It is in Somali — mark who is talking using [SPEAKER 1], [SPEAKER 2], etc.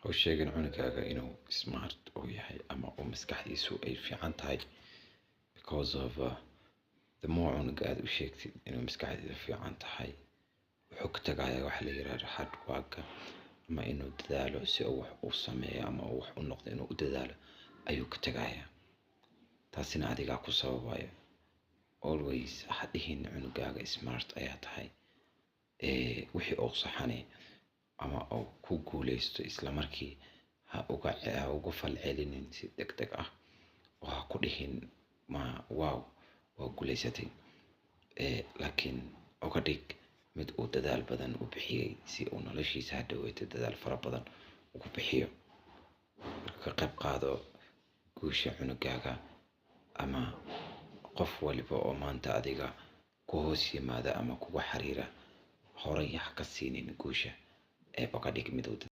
[SPEAKER 1] Ha u sheegin cunugaaga inuu smart uu yahay ama uu maskaxdiisu ay fiican tahay, because of the more cunuga aad u sheegtid inuu maskaxdiisu fiican tahay, wuxuu ka tagayaa waxa la yiraahdo hard work, ama inuu dadaalo si uu wax u sameeyo ama uu wax u noqdo. Inuu u dadaalo ayuu ka tagayaa, taasina adigaa ku sababayo. Always ha dhihin cunugaaga smart ayaa tahay. Wixii uu saxane ama uu ku guuleysto, isla markii ha uga falcelinin si degdeg ah oo ha ku dhihin ma "Wow, waa guuleysatay." Laakiin uga dhig mid uu dadaal badan u bixiyey si uu noloshiisa hadhoweyto dadaal fara badan ugu bixiyo. Marka ka qayb qaado guusha cunugaaga, ama qof waliba oo maanta adiga ku hoos yimaada ama kugu xiriira, horay ha ka siinin guusha ee uga dhig mid uu